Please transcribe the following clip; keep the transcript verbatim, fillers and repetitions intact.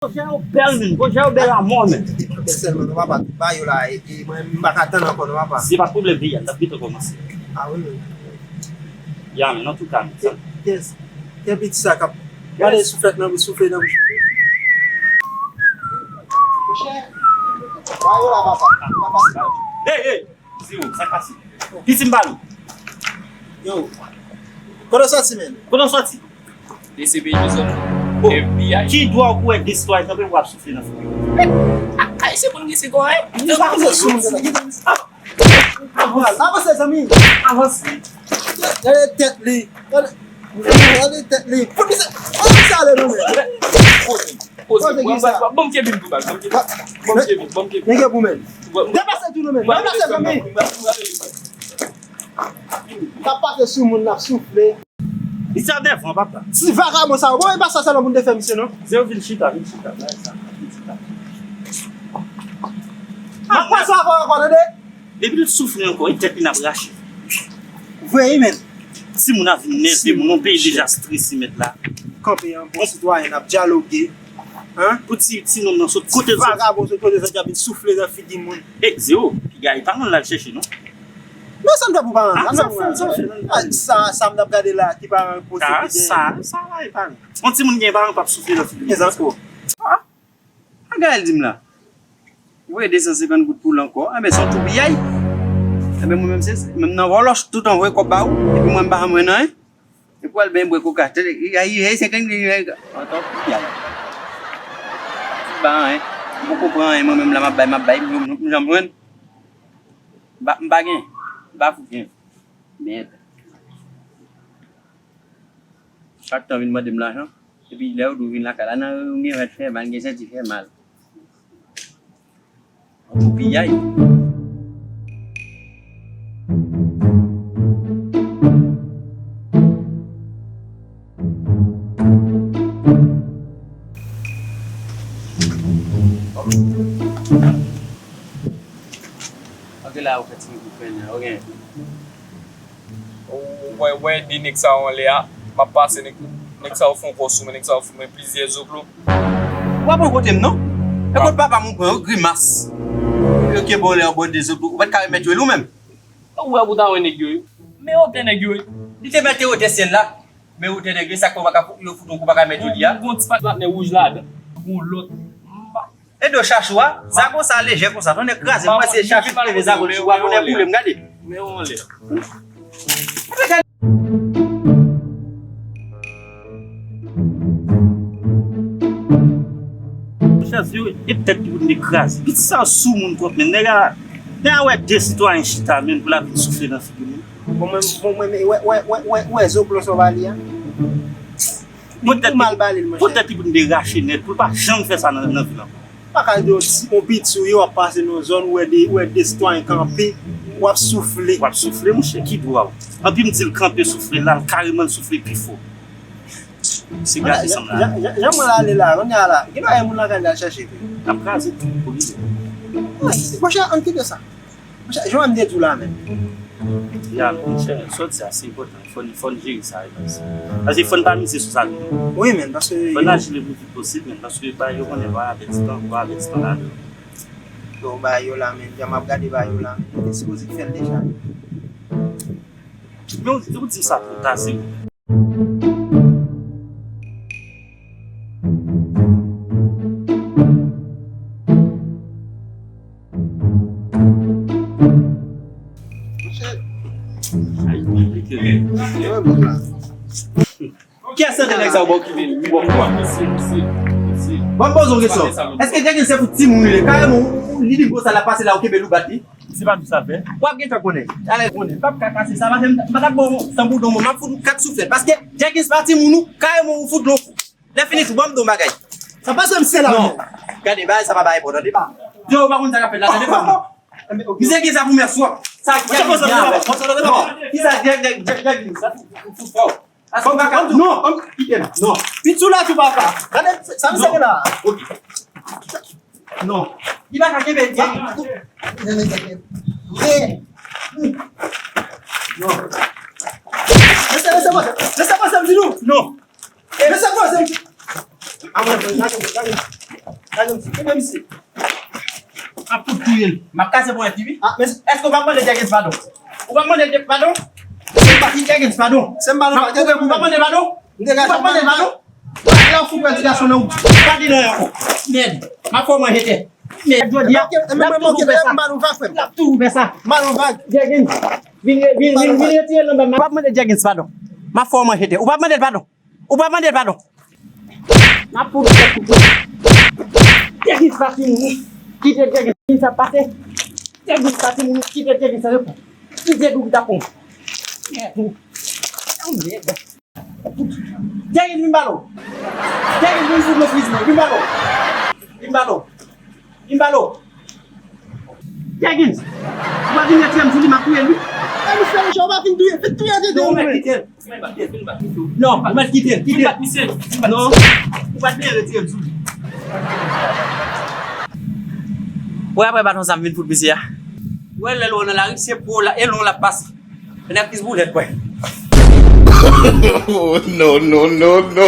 Pwojè yo bèl, men. Pwojè yo bèl amò, men. Bèl sèlman, non, papa. Tout bagay yo la, e, e mwen, m pa ka tann ankò, non, papa. Se pa pwoblèm, peyi a, l ap gentan kòmanse. Ah wi, wi. Ya, men, antouka, men, sa. Kè, kè piti sa k ap gade souflèt nan bouch, soufle nan bouch. Monchè, bagay yo la, papa. Papa, se pa. Hey, hey! Zero, sa k pase? Piti m pale w. Yo. Kote w sòti, men? Kote w sòti? D C P J zòn F B I. Ki dwa w pou wè de sitwayen kanpe pou w ap soufle nan figi w? Ay, se pou n gen se kò, hein? Avanse, zanmi. Avanse. Gade tèt li. Gade, gade tèt li. Fout misye. Fout misye ale, non, men. Poze, poze, poze, ban m kenbe m tou bal, ban m kenbe. Ban m kenbe, ban m kenbe. Nèg yo pou men. Depase tou non men. Depase zanmi. N ap pase sou moun, n ap soufle. Li sa devan, papa. Ti vagabon sa yo. Bon, e pa sa sèlman pou n te fè misye, non? Zero, vin chita, vin chita. Bagay sa, vin chita. M ap pase avan ankò, tande? Depi l soufle ankò, e tèt li n ap rache. Vre, wi, men. Timoun ap vin nève moun, yon peyi deja strese mèt la. Kanpe an bon sitwayen, n ap dyaloge. Hein? Pou ti, ti nonm nan sot kote l sot. Vagabon sot kote l sot, y ap vin soufle nan figi moun. E, Zero, piga e paran l al chèche, non? Men sa m fè pou paran l? Ah, sa m fè, sa m fè. Ah, sa, sa m t ap gade la, ki paran l posede. Ah, sa, sa la e paran. Yon timoun gen paran p ap soufle nan figi l. Mezanmi. Ah. Sa Gaël di m la? Voye de san senkant goud pou l ankò. Enben, se yon toupiyay. Enben, mwen menm, se, menm nan vòlòch, tout an voye kòb ba ou. Epi mwen, m pa janm wè nan, hein? Epi w al benyen bwè koka. Tande, ay, ay, senkant goud, ay, antan toupiyay. M pa anyen. M poko pran anyen, mwen menm, la, m ap bay, m ap bay, m, m, m janm jwenn. M pa, m pa gen. M pa fout gen. Mèd. Chak tan vin mande m lajan. Epi lè yo di w vin lakay la, nan yon gen vèt fè mal, gen senti fè mal. Anpil piyay. Ok, la, ou fè ti ou fè nan, ok. Ou wè, wè de nèg sa yo anlè a, m ap pase, nèg, nèg sa yo fè yon kò sou mwen, nèg sa yo fout mwen plizyè zoklo. Ou pa pran kote m, non? E kot papa m ou pran yo, grimas. Yo kenbe w lè yo bò de zoklo, ou pa t ka remèt yo, ou menm? Ou wè pou ta wè nèg yo, wi. Men wotè nèg yo, wi. Li te mèt wotè syèl la, men wotè nèg yo, sa k fè w pa ka, yo fout yon kou pa ka mèt yo li a. Gon ti patnè wouj ladan, gon lòt. E do chachou a, zago sa lejè konsa, tonnè kraze m, wè se chachou ki leve zago sou a, tonnè boule m, gade. Monchè, se e tèt ki pou te kraze. Piti sa sou moun twòp, men nèg a, nèg a wè de sitwayen chita, men pou l ap vin soufle nan figi moun. Bon, mwen, bon, mwen, wè, wè, wè, wè, wè, zoklo sa w ba li a. Li pou mal ba li l, monchè. Poutèt li pou te rache nèt, pou l pa janm fè sa nan, nan vi l ankò. Pa ka di yon ti, yon piti sou yo ap pase nan yon zòn, ou wè de, ou wè de sitwayen kanpe, w ap soufle. W ap soufle, monchè, ki dwa w? Anpi m di l kanpe soufle, l al kareman l soufle pi fò. Se gade sanm la. Jan, jan, jan mwen ale la, kounye a la, gen bagay moun lakay la chèche tou. L ap kraze tout, pou li. Monchè, ann kite sa. Monchè, jan m te di w la menm. Ya, monchè, sa w di a, se enpòtan. Fò n, fò n jere sa, wi, paske, paske fò n pa mize sou sa tou, non. Wi, men, paske fò n aji le pli vit posib, men, paske bagay yo konnen, lwa avètitan, lwa avètitan ladan. Yo, bagay yo la, men, jan m ap gade bagay yo la, men, yo te sipoze fè l deja. Men, ou, ou di m sa twò ta, se. Monchè. Ay, konplike, wi. Yo, bon la. Kiyès nan de nèg sa yo ba w ki vin, ki ba w kou a? Mesye, mesye, mesye. Ban m poze w kesyon. Èske Djagil se fout timoun li ye? Kareman, ou, ou, li vin konsa, l ap pase la, ou kenbe l, ou bat li? Se pa nou sa fè. W ap gentan konnen. Alè konnen. M p ap ka kase sa, paske m pa t ap ba w tanbou don, m ap fout ou kat souflèt. Paske Djagil se pa timoun ou, kareman ou fout lon kou. Lè fini tou, ban m di w bagay. Sa pase m se la. Non. Gade, bagay sa pa bagay enpòtan, tande pa. Yo, ou pa konn sa k ap fèt la, tande pa. Misye gen sa pou mèsi w. Sa ki gen sa. Bon, ki sa, Djagil, Djagil, Djagil, sa fout fò. Aske w pa ka, non, kite m. Non. Pitchou la tou papa. Gade sa misye gen la. Ok. Non. Li pa ka kenbe, gen. Non. Lese, lese pase. Lese pase, m di nou. Non. Lese pase, m di. A mwen, lage m, lage m. Lage m, kenbe misye. M ap fout touye l. M ap kase ponyèt li, wi. Ah, men èske w p ap mande Djègèns padon? Ou p ap mande l padon? Se pa Djègèns padon. Se m padon. M ap koupe, ou p ap mande l padon? Ou p ap mande l padon? Lè w fout wè ti gason nan ou. Pa di nan ankò. Mèd. M ap fè w manje tè. Mèd, jodi a, m ap toujou fè sa. M ap toujou fè sa. Djègèns, vin, vin, vin, vin retire l nan men m. Ou p ap mande Djègèns padon. M ap fè w manje tè. Ou p ap mande l padon. Ou pa mande l padon. M ap fout ou tèt koupe. Djègèns pa timoun. Kite Djègèns sa pase. Djègèns pa timoun. Kite Djègèns sa reponn. Ki Djègèns ki ta pran? Mèd ou. Yon mèd. Djègèns vin balo. Djègèns vin fout nan friz mwen. Vin balo. Vin balo. Vin balo. Djègèns, ou pa vin retire m sou li, m ap touye l, wi. E misye, ou pa vin touye, vin touye tete. Non, ou mèt kite l. Non, ou mèt kite l, kite l. Non, ou pa t bezwen retire m sou li. Ou wè apre baton sa m vin fout misye a. Ou wè lè l wè w nan lari, se pou w la, e lon l ap pase. Nèg plis boulèt, wè. Oh, no, no, no, no.